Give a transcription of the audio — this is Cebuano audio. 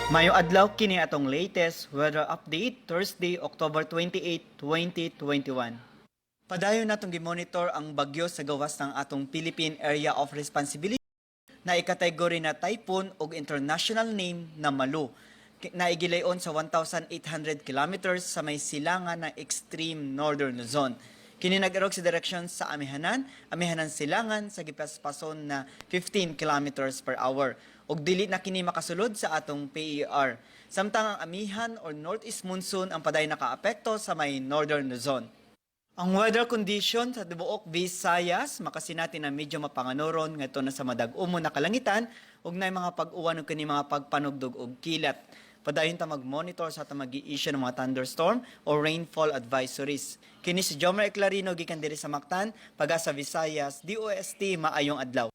Maayong adlaw, kini atong latest weather update, Thursday, October 28, 2021. Padayon natong gimonitor ang bagyo sa gawas ng atong Philippine Area of Responsibility na ikategory na typhoon ug international name na Malu na igilayon sa 1,800 kilometers sa may silangan ng extreme northern Luzon. Kini nag-irog sa direksyon sa Amihanan, Amihanan Silangan sa gipaspason na 15 kilometers per hour. Ug dili na kini makasulod sa atong PAR. Samtang ang amihan or northeast monsoon ang padayon nakaapekto sa may northern Luzon. Ang weather condition sa tibuok Visayas makasinati na medyo mapanganoron ngadto na sa madag-umo na kalangitan ug naay mga pag-uwan ug kini mga pagpanugdog og kilat. Padayon ta mag-monitor sa atong magi-issue ng mga thunderstorm o rainfall advisories. Kini si Jomer Eclarino gikan diri sa Mactan, Pagasa Visayas, DOST, maayong adlaw.